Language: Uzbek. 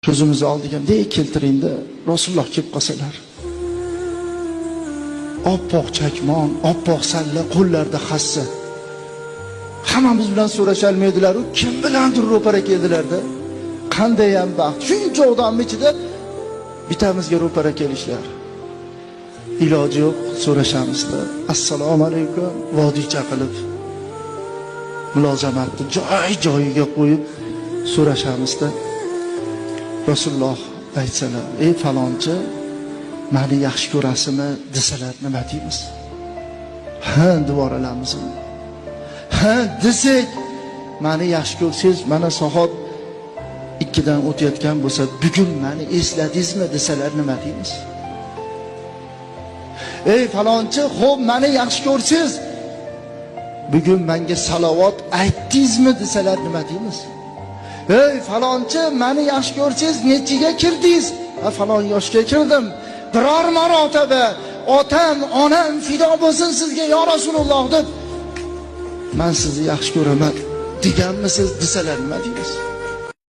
Ko'zimizni oldiga bunday keltiringda, Rasululloh kelib qolsalar. Oppoq chakmon, oppoq salla, qo'llarida hassa. Hammamiz bilan so'rashalmaydilar, u kim bilandir ro'para keldilarda. Qanday ham baxt. Shuncha odamning ichida bittamizga ro'para kelishlar. Iloji yo'q, so'rashamizda. Assalomu alaykum, vodiycha qilib mulozamatni joy-joyiga qo'yib so'rashamizda. Rasululloh aytsalar, ey falonchi, meni yaxshi ko'rasizmi desalar nima deymiz? Ha, devoralarmiz. Ha, desak, meni yaxshi ko'rsangiz, mana soat 2dan o'tayotgan bo'lsa, bugun meni esladingizmi desalar nima deymiz? Ey falonchi, xo'p, meni yaxshi ko'rsangiz, bugun menga salovat aytdingizmi desalar nima deymiz? Ey falonchi, meni yaxshi ko'rsangiz, nechiga kirdingiz? Ha, falon yoshga kirdim. Biror marotaba otam, onam fido bo'lsin sizga yo Rasululloh deb, men sizni yaxshi ko'raman deganmisiz desalar nima deymiz?